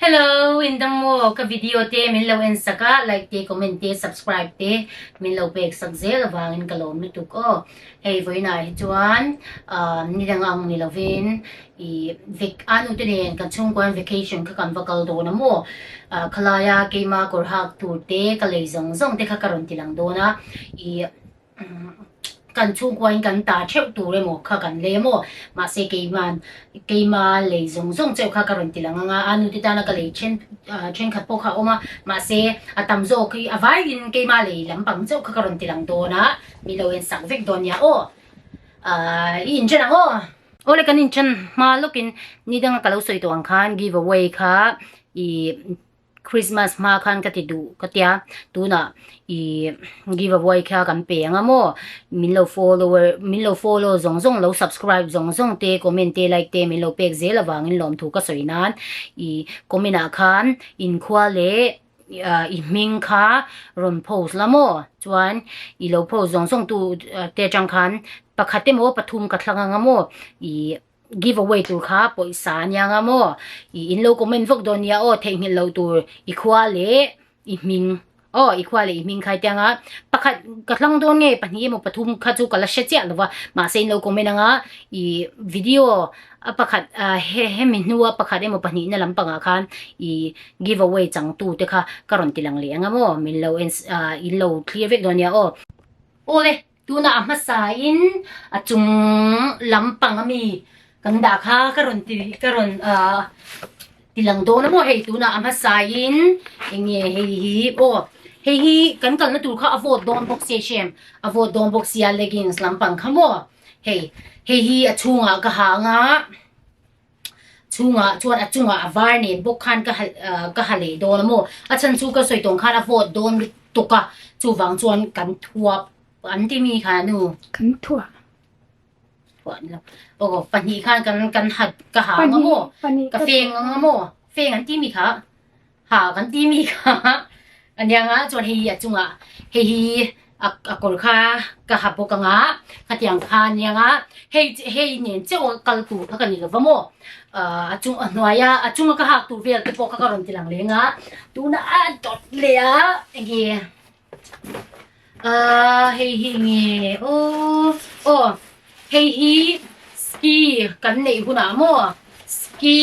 Hello in dam maw ka video te min lo en sak a like te comment te subscribe te min lo pek sak zel avangin ka lawm lutuk aw hei vawiinah hi chuan ah nidang ang ni lovin ih vek a nute nen kan chhungkuan vacation kha kan va kal dawn a maw ah khalaia keima kawr hak tur te ka lei zawng zawng te kha ka rawn ti lang dawn a ih. Kan chhungkuain kan ta theuh tur emaw kha kan lei emaw mahse keiman keima lei zawng zawng cheuh kha ka rawn ti lang anga a nute tana ka lei then thenkhat pawh kha a awm a mahse a tam zawk hi a vaiin keima lei lampang cheuh kha ka rawn ti lang dawn a min lo en sak vek dawn nia aw ahh i inchen ang aw. Awle kan inchen hma lawkin ni danga ka lo sawi tawh ang khan give away kha ih. Christmas hma khan ka ti duh ka tia tunah ih give away kha kan pe ang a maw min lo follower min lo follow zawng zawng lo subscribe zawng zawng te comment te like te min lo pek zel avangin lawmthu ka sawi nan ih comment ah khan inkhua leh ah i hming kha rawn post la maw chuan i lo post zawng zawng tu te atang khan pakhat emaw pathum ka thlang ang a maw ih. Give away tur kha pawisa a nia nga maw? I in lo comment vak dawn nia aw theihnghilh loh tur i khua leh i hming aw i khua leh i hming kha hetiang a pakhat ka hlang dawn nge pahnih emaw pathum kha chu ka la hre chiah lova mahse in lo comment anga i video a pakhat ah he hemi hnua pakhat emaw pahnih na lampangah khan i give away chang tu te kha ka rawn ti lang leh anga maw min lo en ah in lo thlir vek dawn nia aw. Awle. Tunah a hmasain a chung lampang ami kan dah kha ka rawn ti ka rawn ah ti lang dawn a maw hei tunah a hmasain eng nge hei hi aw hei hi kan kalna tur kha a vawt dawn bawk sia hrem a vawt dawn bawk sia leggings lampang kha maw hei hei hi a chhungah ka ha anga chhungah chuan a chungah a var nen bawk khan ka ha ah ka ha leh dawn a maw a chhan chu ka sawi tawng khan a vawt dawn lutuk a chuvang chuan kan thuap an ti mi kha nu kan thuah thuah ni lo aw pahnih khan kan kan ha ka ha ang a maw ka feng ang a maw feng an ti mi kha Ha kan ti mi kha aniang a chuan hei hi a chungah hei hi a a kawr kha ka ha bawk anga khatiang kha aniang a hei hei nen chauh a kal tur kha ka ni lova maw ah a chung a hnuaia a chunga ka hak tur vel te pawh kha ka rawn ti lang leng a tuna a dawt leh a enge ah hei hi enge aw aw hei hi ski kan neih hunah maw ski.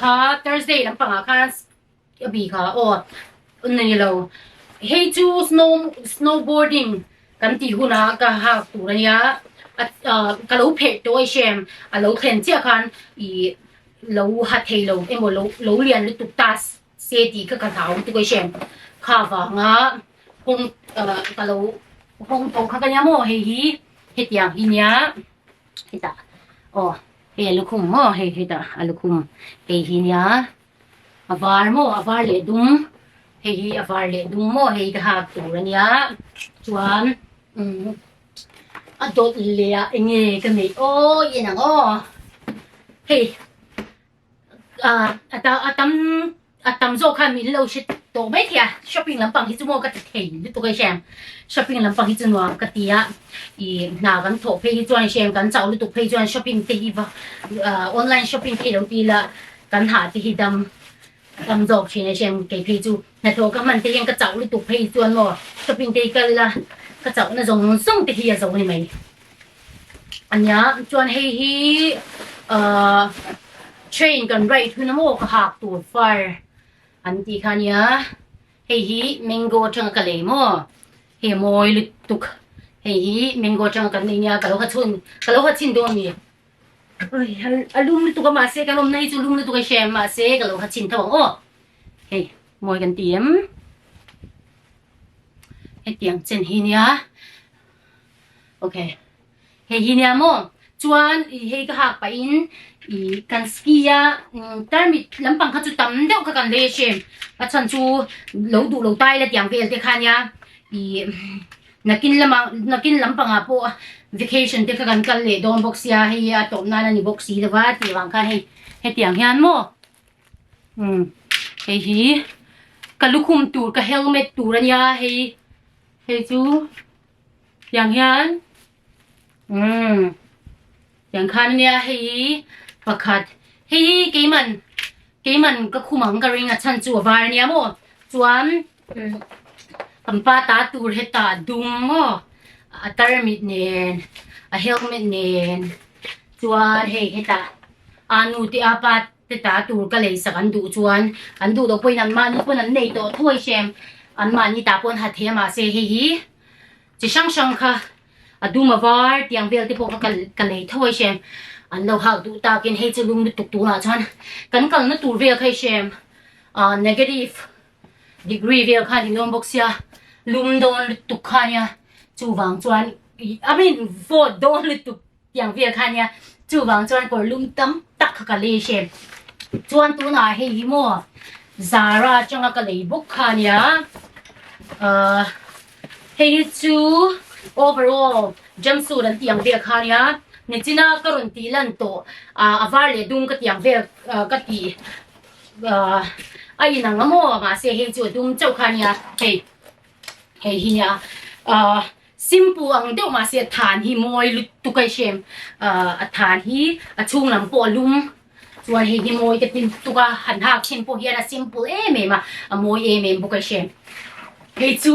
Kha Thursday lampangah khan a bi kha aw ni lo hei chu snow snowboarding kan tih hunah ka hak tur a nia ka lo pherh tawh a hrem a lo thlen chiah khan ih lo ha thei lo emaw lo lo lian lutuk ta se tih kha ka hlau lutuk a hrem kha vanga hawng ka lo hawng tawh kha ka nia maw hei hi hetiang hi nia hetah aw. Hei a lukhum maw hei hetah a lukhum hei hi nia a var maw a var leh dum hei hi a var leh dum maw hei ka hak tur a nia chuan umm a dawt leh ah eng nge ka neih aw i en ang aw hei ah a ta a tam A tam zawk khan min lo hre tawh mai thei a, shopping lampang hi chu maw ka ti thei lutuk a i hre shopping lampang hi chu nuam ka ti a, ih hna kan thawh phei hi chuan i hre kan chauh lutuk phei chuan shopping te hi va online shopping te hi lo ti ila kan hah te hi dam dam zawk thin a i hre kei phei chu hnathawh ka hman te hian ka chauh lutuk phei chuan maw shopping te hi kal ila ka chauhna zawng zawng te hi a zo a ni mai. Ania chuan hei hi ahh train kan ride hun a maw ka hak tur far an tih kha ania hei hi mango atanga ka lei maw hei a mawi lutuk hei hi mango atanga kan nei nia ka lo ha chhun ka lo ha chhin dawn a ni a lum lutuk a mahse kan awmna hi chu lum lutuk a hre mahse ka lo ha chhin tho ang aw hei mawi kan ti em hetiang chen hi nia. Ok hei hi nia maw chuan i hei ka hak pahin i kan ski a tarmit lampang kha chu tam deuh kha kan lei a hrem a chhan chu lo duh lo tai la tiang vel te kha nia i nakin lama nakin lampangah pawh vacation te kha kan kal leh dawn bawk sia hei a tawp nan a ni bawk si lova tih vang khan hei hetiang hian maw umm hei hi ka lukhum tur ka helmet tur a nia hei hei chu. Tiang hian umm tiang khan ania hei hi pakhat hei hi keiman. Keiman ka khum ang ka ring a chhan chu a var ania maw chuan kan pa ta tur hetah dum maw a tarmit nen a helmet nen chuan hei hetah a nu te a pa te ta tur ka lei sak an duh chuan an duh loh pawhin an mahni pawn an nei tawh thuai hrem an mahni tah pawh an ha thei a mahse hei hi chi hrang hrang kha A dum a var tiang vel te pawh kha ka lei tho a hrem. An lo hak duh takin hei chu lum lutuk tunah chuan kan kalna tur vel kha i hrem. Ah negative degree vel khan i lawm bawk sia lum dawn lutuk kha nia chuvang chuan I mean vawt dawn lutuk tiang vel kha nia chuvang chuan kawr lum tam tak kha ka lei hrem. Chuan tunah hei hi maw Zara atanga ka lei bawk kha nia ah. Hei hi chu overall jumpsuit an tih ang vel kha nia, nichina ka rawn tih lan tawh a var leh dum ka tih ang vel ka tih a inang a maw mahse hei chu a dum chauh kha nia hei hei hi nia simple ang deuh mahse a than hi mawi lutuk a i hrem a than hi a chhung lam pawh a lum chuan hei hi mawi ka ti lutuk a han hak thin pawh hian a simple em em a a mawi em em bawk a i hrem. Hei chu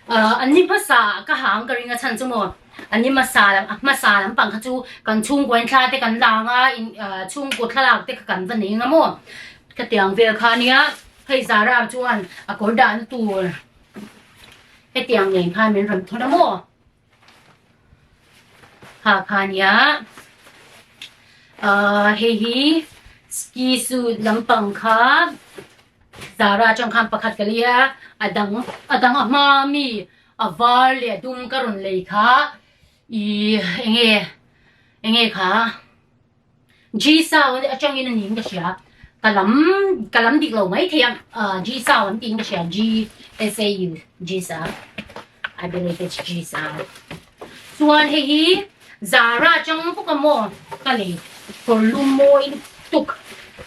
an ni hmasa ka ha ang ka ring a chhan chu maw an ni hmasa lam a hmasa lampang kha chu kan chhungkaw in thla te kan lang a in chhungkaw thlalak te kha kan va nei ang a maw ka tiang vel kha ania hei Zara chuan a kawr dahna tur hetiang nen khan min rawn thawn a maw. Ha kha nia ahh hei hi ski suit lampang kha Zara atang khan pakhat ka lei a a dang a dang a hma ami a var leh a dum ka rawn lei kha ihh enge enge kha. G-Sound atangin a niin ka hria. Ka lam ka lam dik lo mai thei a, ah G-Sound an tiin ka hria, G-S-A-U, G-Sound. I believe it's G-Sound. Chuan hei hi Zara atang bawk a maw ka lei kawr lum mawi lutuk,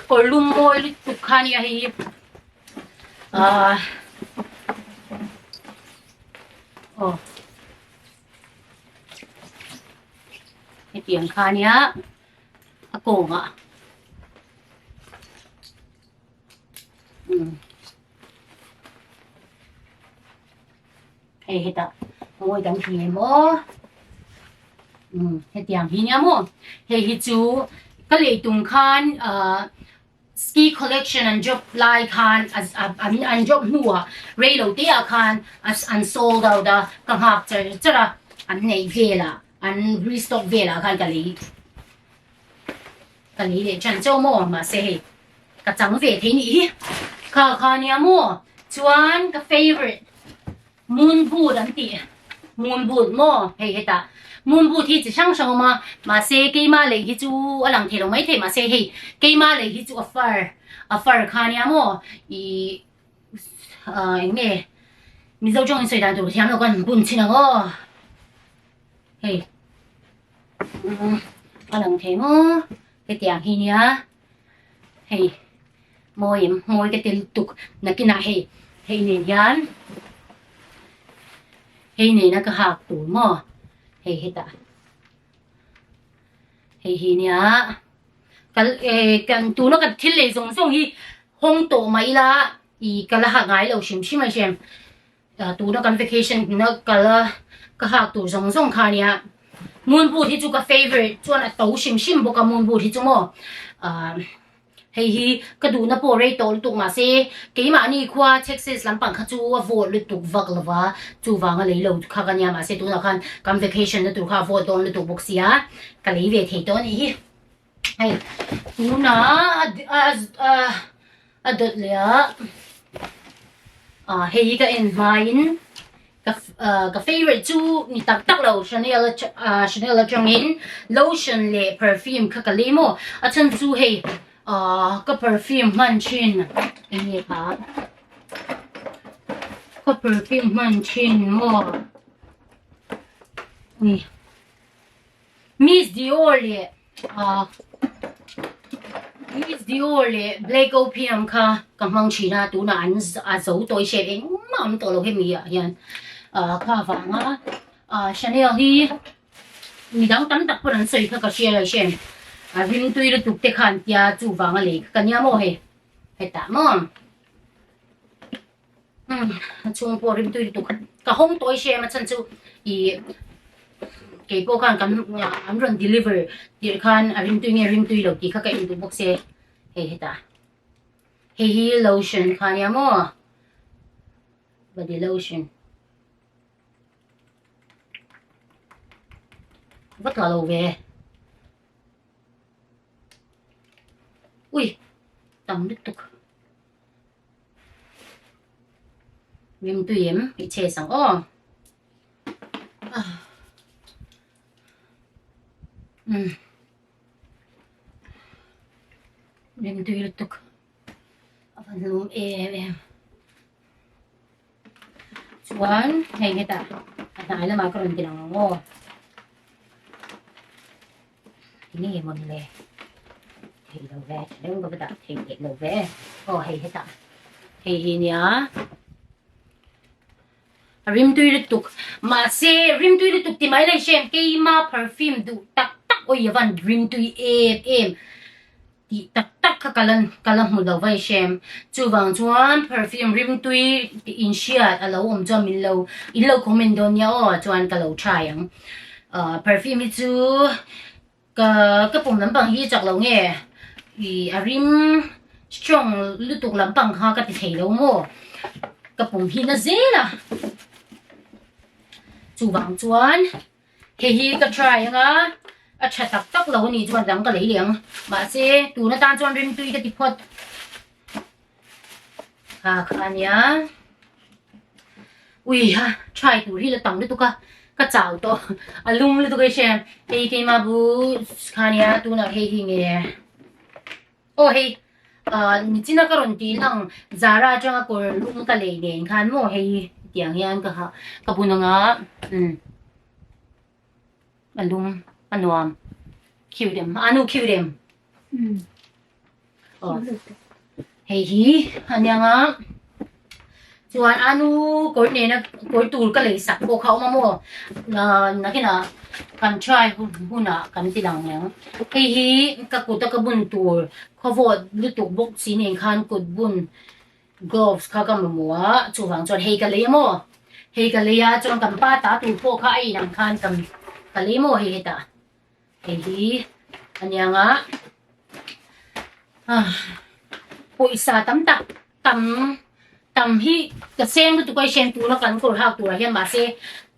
kawr lum mawi lutuk kha ania hei hi. Ah aw. Hetiang kha ania a kawngah umm hei hetah mawi dang hi emaw umm hetiang hi nia maw hei hi chu ka lei tum khan ahh. Ski collection an drop lai khan an drop hnuah rei lo te ah khan an sold out a, ka nghak char char a, an neih velah an restock velah khan ka lei ka lei leh ṭan chauh maw mahse hei ka chang ve thei nih hi kha kha nia maw chuan ka favourite Moon boot an tih moon boot maw hei hetah moon boot hi chi hrang hrang a awm a mahse keima lei hi chu a lang thei lo mai thei mahse hei keima lei hi chu a far a far kha ania maw ih ah eng nge mizo tawngin sawi dan tur ka thiam lo khan bun chhin ang aw hei a lang thei maw hetiang hi nia hei. Mawi em, mawi ka ti lutuk. Nakinah hei, hei nen hian, hei nena ka hak tur maw? Hei hetah. Hei hi nia. Kal eh kan tuna kan thil lei zawng zawng hi hawng tawh mai ila i ka la hak ngai lo hrim hrim a hrem. Tuna kan vacation na kal a ka hak tur zawng zawng kha ania. Moon boot hi chu ka favourite chuan a to hrim hrim bawk a moon boot hi chu maw. Hei hi ka duhna pawh rei tawh lutuk mahse keimahni khua Texas lampang kha chu a vawt lutuk vak lo va, chuvanga lei lo kha ka nia mahse tunah khan kan vacation na tur kha a vawt dawn lutuk bawk sia ka lei ve thei tawh a nih hi. Hei tunah a dawt leh a ah hei hi ka en hmain ka ka favourite chu ni tak tak lo Chanel ah Chanel atangin lotion leh perfume kha ka lei maw a chhan chu hei ah ka perfume hman thin eng nge kha ka perfume hman thin maw ni. Miss Dior leh ah Miss Dior leh Black Opium kha ka hmang thin a tunah an a zo tawi hriat engmah awm tawh lo hemi ah hian ah kha avanga ah Chanel hi midang tam tak pawn an sawi kha ka hria lo hriat a rimtui lutuk te khan tia chuvanga lei kha ka nia maw hei. Hetah maw umm a chhung pawh rimtui lutuk ka hawng tawi hrem a chhan chu ih kei pawh khan kan an rawn deliver tirh khan a rimtui nge rimtui lo tih kha ka en duh bawk se hei hetah hei hi lotion kha ania maw body lotion. Va tla lo ve. Ui, tam lutuk. Rimtui em, i chhe sang aw. Ah. Um. Rimtui lutuk. A van lum em em. Chuan hei hetah a hnai lamah ka rawn ti lang ang aw. Eng nge maw ni le? Theih lo ve, tha deuh ka va dah thei leh lo ve. Aw hei hetah hei hi nia a rimtui lutuk mahse rimtui lutuk ti mai lo hrem keima perfume duh tak tak awi a van rimtui em em. Tih tak tak kha ka la ka la hmu lo vai hrem. Chuvang chuan perfume rimtui tih inhriat a lo awm chuan min lo in lo comment dawn nia aw chuan ka lo try ang. Ahh perfume hi chu ka ka pum lampang hi chak lo nge ih a rim strong lutuk lampang kha ka ti thei lo maw ka pum hi na zel a. Chuvang chuan. Hei hi ka try anga a tha tak tak lo a nih chuan dang ka lei leh ang. Mahse tun atan chuan rimtui ka ti phawt. Kha kha ania. Ui ha try tur hi la tam lutuk a ka chau tawh a lum lutuk a hre. Hei keima bu kha ania tunah hei hi nge. Aw hei ah nichina ka rawn tih lang Zara atanga kawr lum ka lei nen khan maw hei tiang hian ka ha ka bun anga umm a lum a nuam cute em a nu cute em aw hei hi aniang a chuan a nu kawr nena kawr tur ka lei sak pawh kha a awm a maw ah nakinah kan try hun hunah kan ti lang ang hei hi ka kut a ka bun tur khawvawt lutuk bawk si nen khan kut bun gloves kha ka mamawh a chuvang chuan hei ka lei a maw hei ka lei a chuan kan pa ta tur pawh kha a inang khan ka ka lei maw hei hetah hei hi aniang a ah pawisa tam tak tam tam hi ka seng lutuk a i hren tuna kan kawr hak turah hian mahse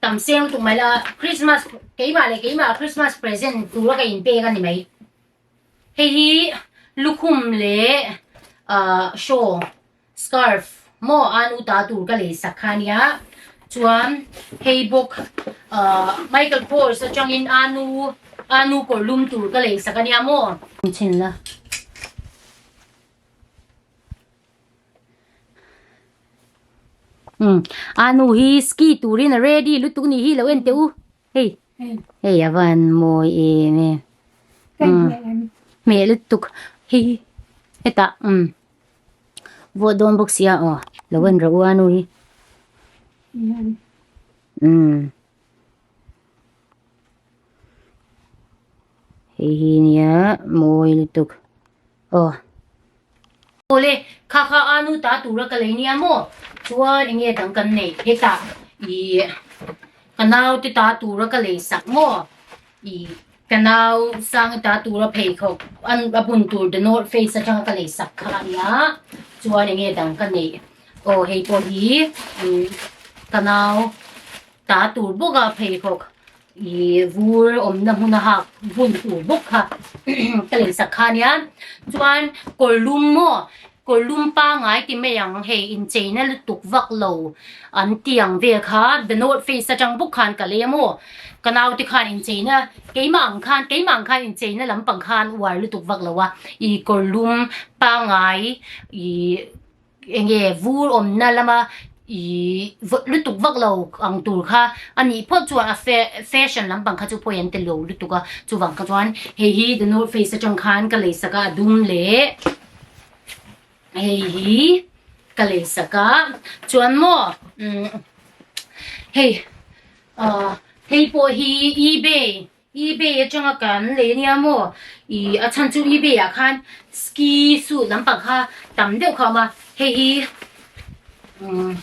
tam seng lutuk mai la Christmas keimah leh keimah Christmas present tura ka inpek a ni mai hei hi lukhum leh ah shawl scarf maw a nu ta tur ka lei sak kha ania chuan hei bawk ah Michael Kors atangin a nu a nu kawr lum tur ka lei sak ania maw. Chhin la. Umm a nu hi ski turin a ready lutuk ni hi lo en teh u hei hei a van mawi em em umm hmeh lutuk hei hetah umm vawt dawn bawk sia aw lo en rawh u a nu hi umm. Hei hi nia mawi lutuk aw. Awle kha kha a nu ta tura ka lei nia maw chuan enge dang kan nei hetah ih ka nau te ta tura ka lei sak maw ih ka nau sang ta tura pheikhawk an a bun tur the north face atanga ka lei sak kha ania chuan enge dang ka neih aw hei pawh hi ka nau. Ta tur bawk a pheikhawk ih vur awmna hmun a hak hmun tur bawk kha ka lei sak kha ania chuan kawr lum maw kawr lum pangai ti mai ang hei incheina lutuk vak lo an ti ang vel kha the north face atang bawk khan ka lei a maw ka naute khan incheina keimah ang khan keimah ang khan incheina lampang khan uar lutuk vak lo a ih kawr lum pangai ih. Enge vur awmna lama ih vawt lutuk vak lo ang tur kha a nih phawt chuan a fashion lampang kha chu pawi an ti lo lutuk a, chuvang kha chuan hei hi the north face atang khan ka lei sak a, a dum leh hei hi ka lei sak a, chuan maw umm hei ah hei pawh hi ebay. Ebay atanga kan lei ania maw ih a chhan chu ebay ah khan ski suit lampang kha tam deuh kha a awm a hei hi umm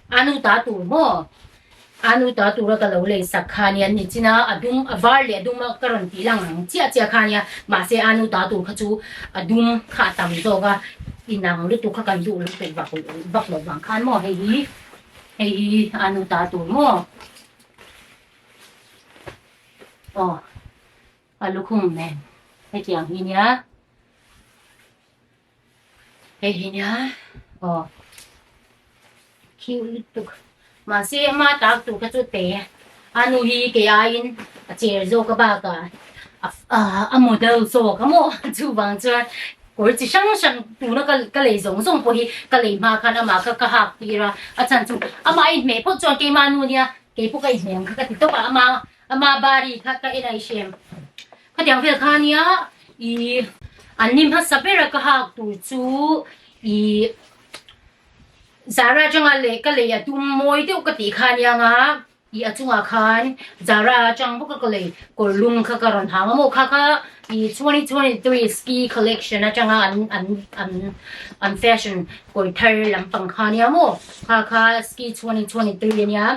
a nu ta tur maw a nu ta tura ka lo lei sak kha ania ni chin a a dum a var leh a dum a ka rawn tih lang ang chiah chiah kha ania mahse a nu ta tur kha chu a dum kha a tam zawk a inang lutuk kha kan duh lutuk vak vak loh vang khan maw hei hi hei hi a nu ta tur maw. Aw a lukhum nen hetiang hi nia hei hi nia aw cute lutuk mahse ama tak tur kha chu te a nu hi kei aiin a cher zawk a bakah a model zawk a maw chuvang chuan kawr chi hrang hrang tuna ka ka lei zawng zawng pawh hi ka lei hma khan amah kha ka hak tir a a chhan chu amah a inhmeh phawt chuan keimah nu nia Kei pawh ka inhmeh ang kha ka ti tawp a, ama ama bari kha ka en a i hrem. Khatiang vel kha nia i an ni hmasa ber a ka hak tur chu i Zara atanga leh ka lei a dum mawi deuh ka tih kha nia nga i a chungah khan Zara atang bawk a ka lei kawr lum kha ka rawn hang a maw kha kha i 2023 ski collection atanga an an an an fashion kawr thar lampang kha nia maw. Kha kha ski 2023 ania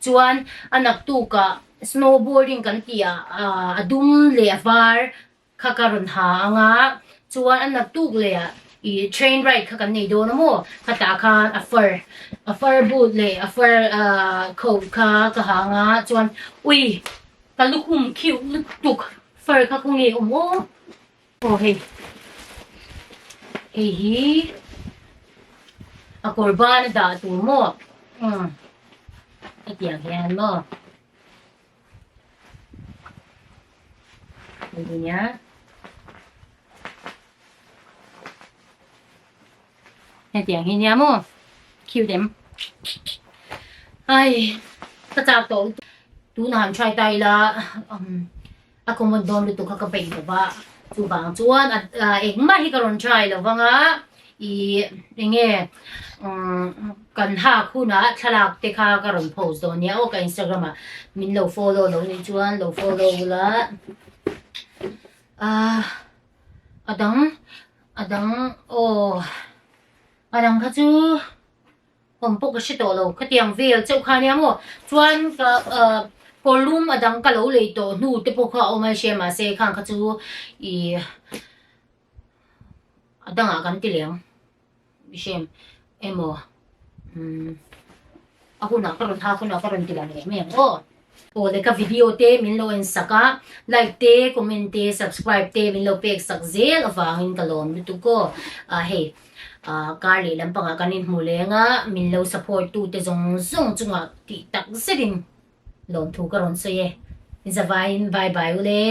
chuan a naktukah snowboarding kan tih ah a dum leh a var kha ka rawn ha anga chuan a naktuk leh ah ih train ride kha kan nei dawn a maw khatah khan a fur a fur boot leh a fur ah coat kha ka ha anga chuan ui ka lukhum cute lutuk fur kha khawnge awm aw. Aw hei hei hi a kawr ban a dah tur maw umm hetiang hian maw hei hi nia hetiang hi nia maw cute em ai ka chak tawh lutuk tunah han try ta ila umm. A common dawn lutuk kha ka peih lo va, chuvang chuan engmah hi ka rawn try lo vang a, ih enge kan hak hunah thlalak te kha ka rawn post dawn nia aw ka instagram ah min lo follow lo nih chuan lo follow ula ah a dang a dang aw a dang kha chu. Awm pawh ka hre tawh lo, khatiang vel chauh kha ania maw? Chuan ka ah kawrlum a dang ka lo lei tawh hnu te pawh kha a awm a hria mahse khang kha chu ih a dangah kan ti leh ang hrem emaw umm a hunah ka rawn hak hunah ka rawn ti lang leh mai ang aw. Aw le ka video te min lo en sak a, like te comment te subscribe te min lo pek sak zel avangin ka lawm lutuk aw ah hei. Ah kar leh lampangah kan inhmu leng a, min lo support tu te zawng zawng chungah tih tak zetin lawmthu ka rawn sawi e. Zavaiin bye bye u le.